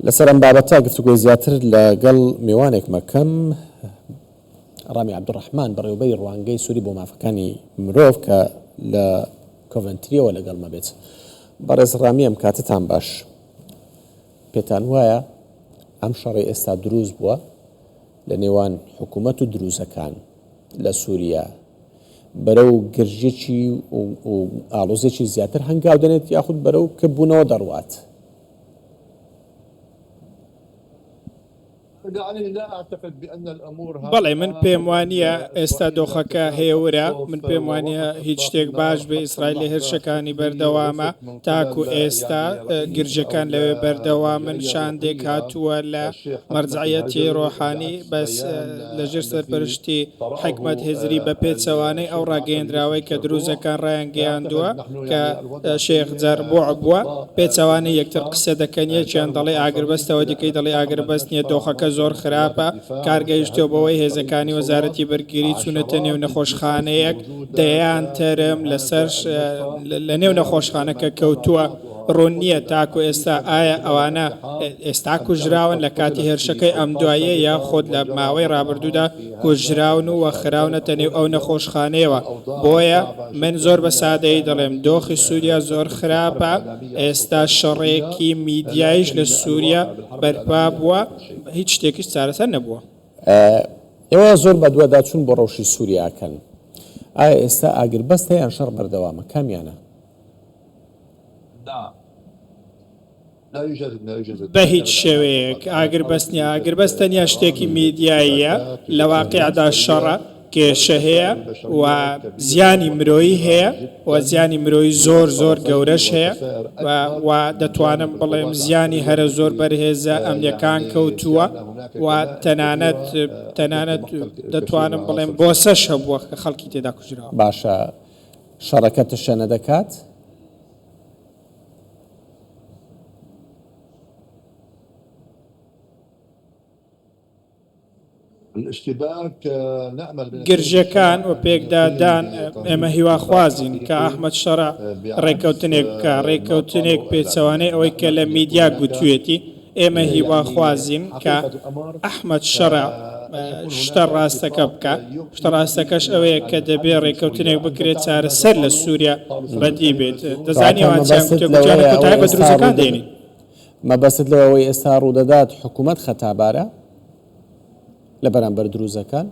لەسەر ئەم بابەتە گفتوگۆی زیاتر لەگەڵ مێوانێکم ئەکەم، ڕامی عەبدولڕەحمان، بەڕێوەبەری ڕوانگەی سوری بۆ مافەکانی مرۆڤ کە لە کۆڤەنتریەوە لەگەڵمە بێت. بەڕێز ڕامی ئەم کاتەتان باش. پێتان وایە ئەم شەڕەی ئێستا دروست بووە لە نێوان حکوومەت و دروزەکان لە سووریا بەرەو گرژیی و ئاڵۆزێکی زیاتر هەنگاو دەنێت یاخود بەرەو کپبوونەوە دەڕوات؟ بەڵێ من پێم وانییە ئێستا دۆخەکە هێورە، من پێم وانییە هیچ شتێک باش بێ، ئیسرائیل لە هێرشەکانی بەردەوامە تاکو ئێستا گرژەکان لەوێ بەردەوامن، شاندێک هاتووە لە مەرجەعیەتی ڕۆحانی بەس لەژێر سەرپەرشتی حیکمەت هزری بە پێچەوانەی ئەو ڕاگەیەندراوەی کە دروزەکان ڕایانگەیاندووە کە شێخ جەربوع بووە، پێچەوانەی یەکتر قسە دەکەن، یەکیان دەڵێ ئاگربەستە و دیکەی دەڵێ ئاگربەست نییە، دۆخەکە زۆر خراپە، کار گەیشتووە بەوەی هێزەکانی وەزارەتی بەرگری چوونەتە نێو نەخۆشخانەیەک، دەیان تەرم لەسەر لەنێو نەخۆشخانەکە کەوتووە، ڕوون نییە تاکو ئێستا ئایا ئەوانە ئێستا کوژراون لە کاتی هێرشەکەی ئەمدواییە یاخود لە ماوەی ڕابردوودا کوژراون و خراونەتە نێو ئەو نەخۆشخانەیەوە، بۆیە من زۆر بە سادەیی دەڵێم دۆخی سووریا زۆر خراپە، ئێستا شەڕێکی میدیاییش لە سووریا بەرپا بووە، هیچ شتێکیش چارەسەر نەبووە. ئێوە زۆر بەدواداچوون بۆ ڕەوشی سووریا ئەکەن، ئایا ئێستا ئاگربەست هەیە یان شەڕ بەردەوامە، کامیانە؟ بەهیچ شێوەیەک ئاگربەست نییە، ئاگربەست تەنیا شتێکی میدیاییە، لە واقیعدا شەڕە، کێشە هەیە و زیانی مرۆیی هەیە و زیانی مرۆیی زۆر زۆر گەورەش هەیە و دەتوانم بڵێم زیانی هەرە زۆر بەر هێزە ئەمنیەکان کەوتووە و تەنانەت تەنانەت دەتوانم بڵێم بۆسەش هەبووە کە خەڵکی تێدا کوژراوە. باشە شەڕەکە تەشەنە دەکات؟ گرژیەکان و پێکدادان، ئێمە هیواخوازین کە ئەحمەد شەرع ڕێککەوتنێک بکا، ڕێککەوتنێک پێچەوانەی ئەوەی کە لە میدیا گوتویەتی، ئێمە هیواخوازین کە ئەحمەد شەرع شتە ڕاستەکە بکا، شتە ڕاستەکەش ئەوەیە کە دەبێ ڕێککەوتنێک بکرێت چارەسەر لە سووریا بەدی بێت. دەزانی کەواتە ئەوان چیان مەبەستت گوتووە؟ گوتیانە لەوەیە کۆتایی ئەوەی بە ئێستا دروزەکان ڕوودەدات دێنین. مەبەستت لەوەی ئەوەی ئێستا ڕوودەدات حکوومەت خەتابارە لە بەرامبەر دروزەکان؟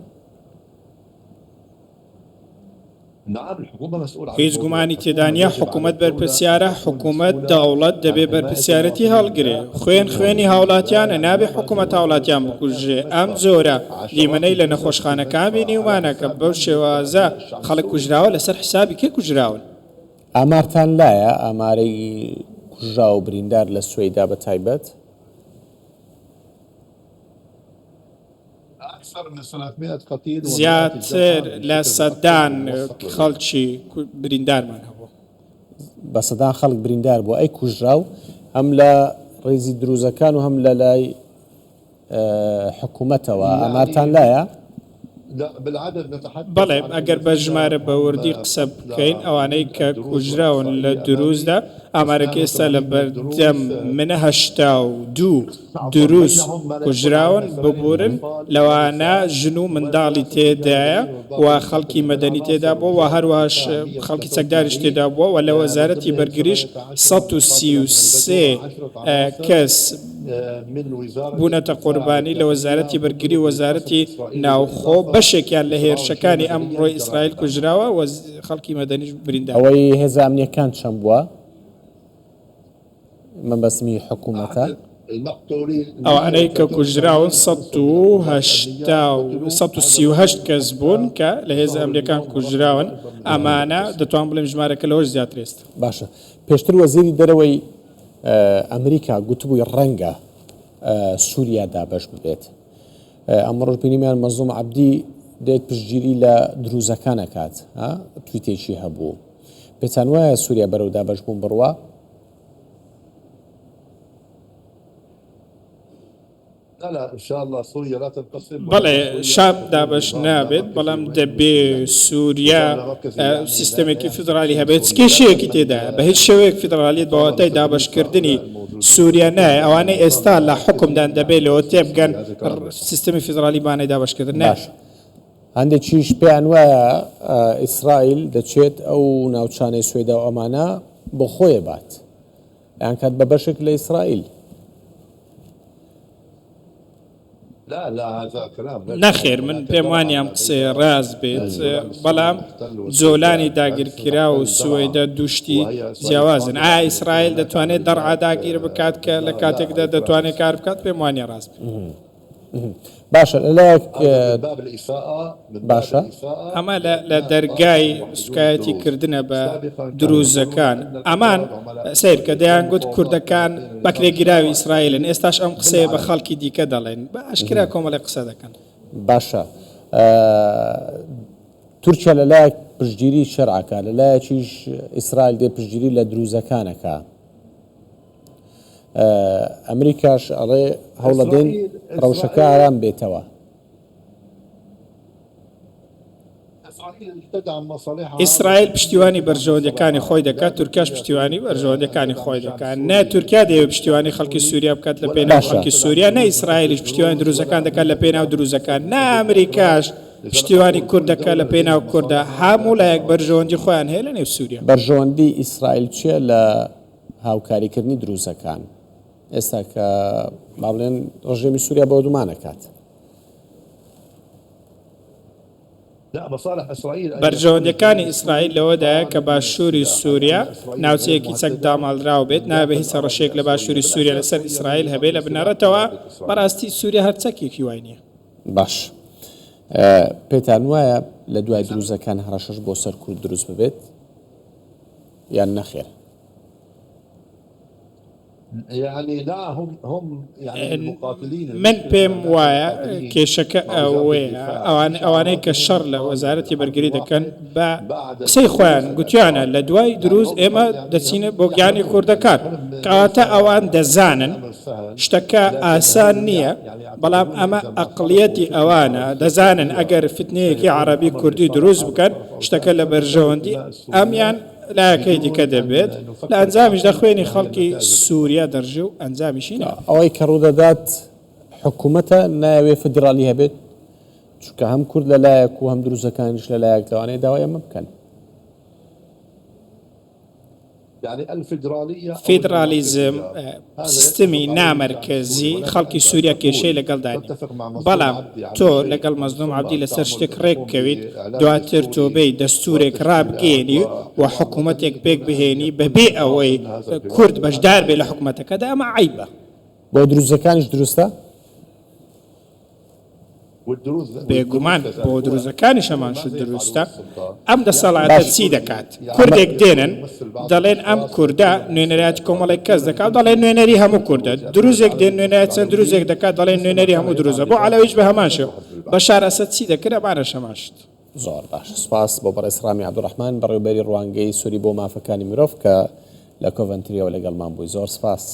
هیچ گومانی تێدا نییە حکوومەت بەرپرسیارە، حکوومەت، دەوڵەت، دەبێ بەرپرسیارەتی هەڵگرێ. خوێن خوێنی هاوڵاتیانە، نابێ حکوومەت هاوڵاتیان بکوژێ. ئەم جۆرە دیمەنەی لە نەخۆشخانەکان بینیومانە کە بەو شێوازە خەڵک کوژراوە، لەسەر حیسابی کێ کوژراون؟ ئامارتان لایە، ئامارەی کوژراو و بریندار لە سوەیدا بە تایبەت؟ زیاتر لە سەدان خەڵکی بریندارمان هەبوو. بە سەدان خەڵک بریندار بووە، ئەی کوژراو هەم لە ڕیزی دروزەکان و هەم لە لای حکومەتەوە ئامارتان لایە؟ بەڵێ، ئەگەر بە ژمارە بە وردی قسە بکەین، ئەوانەی کە کوژراون لە دروزدا، ئامارەکە ئێستا لە بەردەم منە 82 دروز کوژراون، ببورن، لەوانە ژن و منداڵی تێدایە و خەڵکی مەدەنی تێدا بووە و هەروەهاش خەڵکی چەکداریش تێدا بووە و لە وەزارەتی بەرگریش 133 کەس بوونەتە قوربانی لە وەزارەتی بەرگری و وەزارەتی ناوخۆ، بەشێکیان لە هێرشەکانی ئەمڕۆی ئیسرائیل کوژراوە و خەڵکی مەدەنیش بریندار. ئەوەی هێزە ئەمنییەکان چەند بووە؟ مەبەستم هی حکوومەتە. ئەوانەی کە کوژراون 138 کەس بوون کە لە هێزە ئەمنییەکان کوژراون، ئەمانە دەتوانم بڵێم ژمارەکە لەوەش زیاترە ئێستا. باشە پێشتر وەزیری دەرەوەی ئەمریکا گوتبووی ڕەنگە سووریا دابەش ببێت. ئەمڕۆش بینیمان مەزڵوم عەبدی دێت پشتگیری لە دروزەکان ئەکات، تویتێکی هەبوو. پێتان وایە سووریا بەرەو دابەشبوون بڕوا؟ بەڵێ شام دابەش نابێت، بەڵام دەبێ سووریا سیستەمێکی فیدرالی هەبێت، چ کێشەیەکی تێدایە؟ بە هیچ شێوەیەک فیدرالیەت بە واتای دابەشکردنی سووریا نایە، ئەوانەی ئێستا لە حوکمدان دەبێ لەوە تێبگەن سیستەمی فیدرالی مانای دابەشکردن نایە. باشە هەندێکیش پێیان وایە ئیسرائیل دەچێت ئەو ناوچانەی سوێدا و ئەمانە بۆ خۆی بات یان کات بە بەشێک لە ئیسرائیل. نەخێر من پێم وانیە ئەم قسەیە ڕاست بێت بەڵام جۆلانی داگیرکراو و سوەیدە دوو شتی جیاوازن ئایا ئیسرائیل دەتوانێت دەرعا داگیر بکات کە لە کاتێکدا دەتوانێت کار بکات پێم وانیە ڕاست بێت. باشە لەلایەک باشە. ئەمە لە دەرگای سوکایەتی کردنە بە دروزەکان. ئەمان سەیرکە دەیانگوت کوردەکان بەکرێگیراوی ئیسرائیلن ئێستاش ئەم قسەیە بە خەڵکی دیکە دەڵێن. بە ئاشکرا کۆمەڵێک قسە دەکەن. باشە تورکیا لەلایەک پشتگیری شەرع ئەکا لەلایەکیش ئیسرائیل دێ پشتگیری لە دروزەکان ئەکا. ئەمریکاش ئەڵێ هەوڵەدەین ڕەوشەکە ئارام بێتەوە. ئیسرائیل پشتیوانی بەرژەوەندیەکانی خۆی دەکات، تورکیاش پشتیوانی بەرژەوەندیەکانی خۆی دەکات. نە تورکیا دەیەوێت پشتیوانی خەڵکی سوریا بکات لە پێناو خەڵکی سوریا، نە ئیسرائیلیش پشتیوانی دروزەکان دەکات لە پێناو دروزەکان، نە ئەمریکاش پشتیوانی کورد دەکات لە پێناو کوردە. هەموو لایەک بەرژەوەندی خۆیان هەیە لە نێو سوریا. بەرژەوەندی ئیسرائیل چیە لە هاوکاریکردنی دروزەکان ئێستا کە با بڵێن ڕژێمی سووریا بۆردومان ئەکات؟ بەرژەوەندیەکانی ئیسرائیل لەوەدایە کە باشووری سووریا ناوچەیەکی چەکداماڵراو بێت، نابێ هیچ هەڕەشەیەک لە باشووری سووریا لەسەر ئیسرائیل هەبێ، لە بنەڕەتەوە بەڕاستی سووریا هەر چەکێکی وای نییە. باش پێتان وایە لە دوای دروزەکان هەڕەشەش بۆ سەر کورد دروست ببێت یان نەخێر؟ من پێم وایە کێشەکە ئەوەیە ئەوان ئەوانەی کە شەڕ لە وەزارەتی بەرگری دەکەن بە قسەی خۆیان گوتیانە لە دوای دروز ئێمە دەچینە بۆ گیانی کوردەکان کەواتە ئەوان دەزانن شتەکە ئاسان نییە بەڵام ئەمە ئەقلیەتی ئەوانە دەزانن ئەگەر فتنەیەکی عەڕەبی کوردی دروست بکەن شتەکە لە بەرژەوەندی ئەمیان لایەکەی دیکە دەبێت، لە ئەنجامیشدا خوێنی خەڵکی سوریا دەڕژێ و ئەنجامیشی نابێت. ئەوەی کە ڕوودەدات حکومەتە نایەوێ فیدراڵی هەبێت، چونکە هەم کورد لە لایەک و هەم دروزەکانیش لە لایەک لەوانەیە داوای ئەمە بکەن. فیدراڵیزم سیستمی نامەرکەزی خەڵکی سووریا کێشەی لەگەڵدا نییە، بەڵام تۆ لەگەڵ مەزلوم عەبدی لەسەر شتێک ڕێکبکەویت، دواتر تۆ بێی دەستوورێک ڕابگەیەنی و حکومەتێک پێکبهێنی بەبێ ئەوەی کورد بەشدار بێت لە حکومەتەکەدا، ئەمە عەیبە. بۆ دروزەکانیش دروستە؟ بێگومان بۆ دروزەکانیش هەمان شت دروستە. ئەم دەسەڵاتە چی دەکات؟ کوردێک دێنن دەڵێن ئەم کوردە نوێنەرایەتی کۆمەڵێک کەس دەکات دەڵێن نوێنەری هەموو کوردە. دروزێک دێن نوێنەرایەتی چەند دروزێک دەکات دەڵێن نوێنەری هەموو دروزە. بۆ عەلەویش بە هەمان شێوە. بەشار ئەسەد چی دەکرد ئەمانەش هەمان شت. زۆر باشە سوپاس بۆ بەڕێز ڕامی عەبدولڕەحمان بەڕێوبەری ڕوانگەی سوری بۆ مافەکانی مرۆڤ کە لە کۆڤەنتریەوە لەگەڵمان بووی زۆر سوپاس.